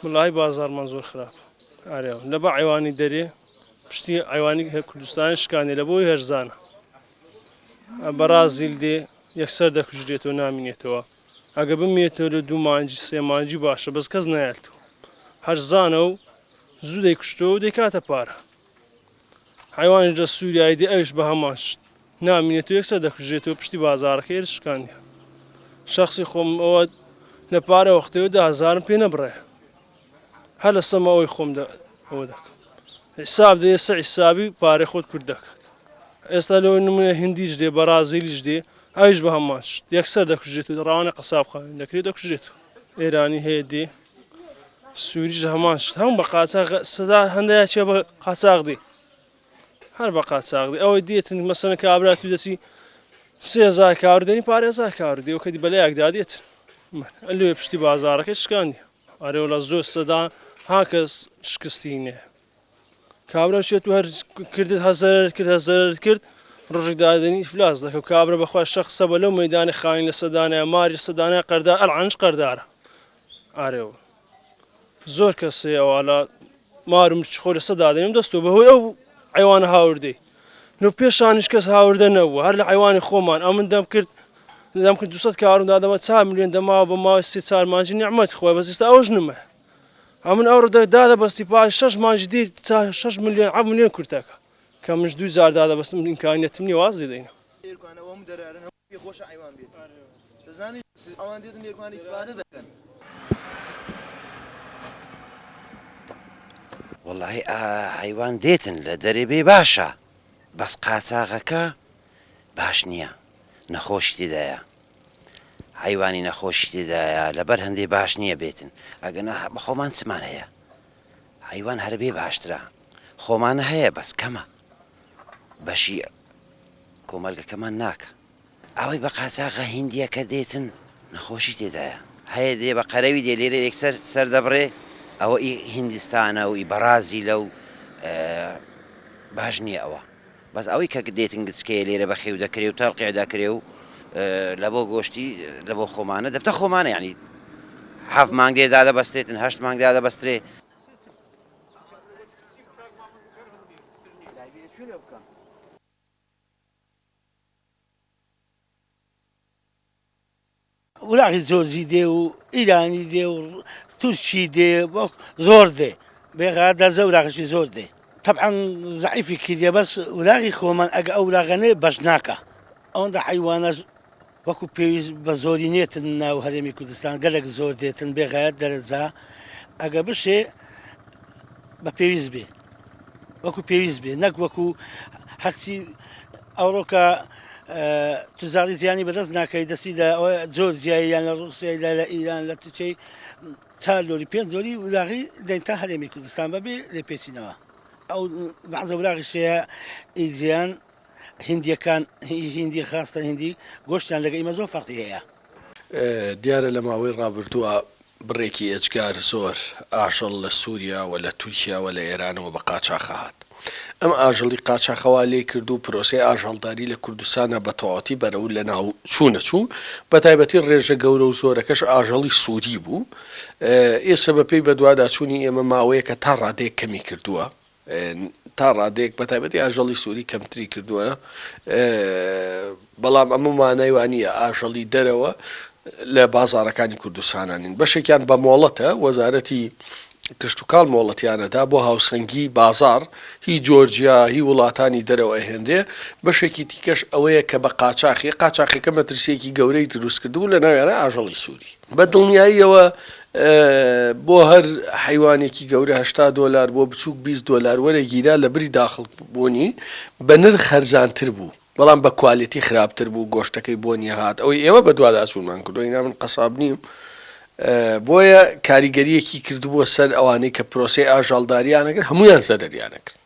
وەڵاهی بازاڕمان زۆر خراپە ئارێ لە بە عەیوانی دەرێ پشتی عەیوانی کوردستانی شکانێ لە بۆی هەرزانە بەڕازیل دێ یەکسەر دەکوژرێتەوە نامینێتەوە ئەگە بمێتەوە لە دوو مانجی سێ مانجی باشە بەس کەس نایەتەوە هەرزانە و زوو دەیکوشتەوە و دەیکاتە پارە حیوانیش لە سووریای دێ ئەویش بە هەمان شت نامینێت و یەکسەر دەکوژێتەوە پشتی بازارەکەی ئێرە شکاندیە شخصی خۆم ئەوە لە پارە وەختەوە دە هەزارم پێ نەبڕێ هەر لە سەما ئەوەی خۆم ئەوە دەکەم حساب دێ ئێستا حسابی پارەی خۆت کورد دەکات ئێستا لەوە نمونە هندیش دێ بەرازیلیش دێ ئەویش بە هەمان شت یەکسەر دەکوژێت و ڕەوانە قەسابخانە دەکرێت دەکوژێت ئێرانی هەیە دێ سووریش هەمان شت هەموو بە قاچاغ سەدا هەندایچێ بە قاچاغ دێ هەر بە قاچاغ دێ ئەوەی دێتن مەسەن کابرا تو دەچی 3000 کار دێنی پارێزار کار دێ وکەدی بەلایەکدا دێت لێ پشتی بازارەکەی شکاندی ئەرێ وەڵا زۆر سەدا ها کەس شکستی نێ کابرا چێت و هەر کردت هەزەرت کرد هەزەرت کرد ڕۆژێک دادێنی ئیفلاس دەکە و کابرا بەخوا شەخسە بە لەو مەدانی خانی لە سەدانە ماری سەدانە قەردار ئەلعانش قەردارە ئارێ زۆر کەس هەیە ئەوە لە مار و مرچ خۆ لەسەر دادەنێم دەستەوە بەهۆی ئەو عیوانە هاوردەی نو پێشانیش کەس هاوردە نەبوو هەر لە عیوانی خۆمان ئەمن دەم کرد دەم کرد 200 کارم دادەمە 4 میلیۆن دەماوە بە ماوەی سێ چار مانجی نیعمەت خۆی بەس ئێستا ئەوەش نمە ئەمن ئەو ڕۆ دادە بەستی پاش 6 مانجی دی 6 میلیۆن 7 میلیۆن کورتەکە کە منش دوو جار دادە بەستم ئیمکانیەتم نییە واز لێ دەینم. پێ خۆشە عەیوان بێت دەزانی ئەوان دێتن لێکمان ئیسفادە دەکەن. وەڵاهی حەیوان دێتن لە دەرێ بێ باشە بەس قاچاغەکە باش نییە نەخۆشی تێدایە حەیوانی نەخۆشی تێدایە لەبەر هەندێ باش نییە بێتن ئەگەنا بەخۆمان چمان هەیە حەیوان هەر بێ باشترە خۆمانە هەیە بەس کەمە بەشی کۆمەلگەکەمان ناکا. ئەوەی بە قاچاغە هیندیەکە دێتن نەخۆشی تێدایە. هەیە دێ بە قەرەوی دێ لێرە یەکسەر سەر دەبڕێ ئەوە ئی هیندستانە و ئی بەڕازیلە و باش نییە ئەوە بەس ئەوەی کە دێتن گچکەیە لێرە بەخێو دەکرێ و تەلقیع دەکرێ و لە بۆ گۆشتی لە بۆ خۆمانە دەبتە خۆمانە یانی حەفت مانگ لێ دادەبەسترێتن هەشت مانگ دادەبەسترێ. ولاغی جۆرجی دێ و ئیرانی دێ و تورکی دێ زۆر دێ بێغا دەرجە ولاغەشی زۆر دێ تەبعەن زەعیفی کردیە بەس ولاغی خۆمان ئەگە ئەو ولاغەنێ بەش ناکا ئەوەندە حەیوانەش وەکو پێویست بە زۆری نێتن ناو هەرێمی کوردستان گەلێک زۆر دێتن بێ غایەت دەرەجە ئەگە بشێ بە پێویست بێ وەکو پێویست بێ نەک وەکو هەرچی ئەوڕۆکە تجاری زیانی بەدەست ناکەی دەستی لە جۆر جیایی یان لە ڕوسیای لە لە ئیران لە تورکیای چار لۆری پێنج جۆری ولاغی دەین تا هەرێمی کوردستان بەبێ لێپێچینەوە ئەو بەعزە ولاغی شەیە ئیجیان هیندیەکان هیندی خاستە هیندی گۆشتیان لەگە ئیمە زۆر فەرقی هەیە. دیارە لە ماوەی ڕابردووە بڕێکی ئێجگار زۆر ئاژەڵ لە سووریا و لە تورکیا و لە ئێرانەوە بە قاچاخ هات. ئەم ئاژەڵی قاچاخە وا لێی کرد و پرۆسەی ئاژەڵداری لە کوردستانا بە تەواوەتی بەرەو لەناو چوونە چوو. بە تایبەتی ڕێژە گەورە و زۆرەکەش ئاژەڵی سووری بوو. ئێستا بە پێی بەدواداچوونی ئێمە ماوەیەکە تا ڕادەیەک کەمی کردووە. تا ڕادەیەک بە تایبەتی ئاژەڵی سووری کەمتری کردووە، بەڵام ئەمە مانای وا نییە ئاژەڵی دەرەوە لە بازاڕەکانی کوردستانا نین، بەشێکیان بە مۆڵەتە، وەزارەتی کشتوکاڵ مۆڵەتیان ئەدا بۆ هاوسەنگی بازاڕ، هی جۆرجیا، هی وڵاتانی دەرەوە ئەهێنرێ، بەشێکی تیکەش ئەوەیە کە بە قاچاخی، قاچاخیەکە مەترسییەکی گەورەی دروست کردبوو لەناویانە ئاژەڵی سووری. بە دڵنیاییەوە بۆ هەر حەیوانێکی گەورە 80 دۆلار بۆ بچووک 20 دۆلار وەرەگیرا لە بری داخڵ بوونی بە نرخ هەرزانتر بوو بەڵام بە کوالێتی خراپتر بوو گۆشتەکەی بۆنی هات ئەوەی ئێمە بەدواداچوونمان کردووە ئینا من قەساب نیم بۆیە کاریگەریەکی کردبووە سەر ئەوانەی کە پرۆسەی ئاژەڵداریان ئەکرد هەموویان زەرەریان ئەکرد.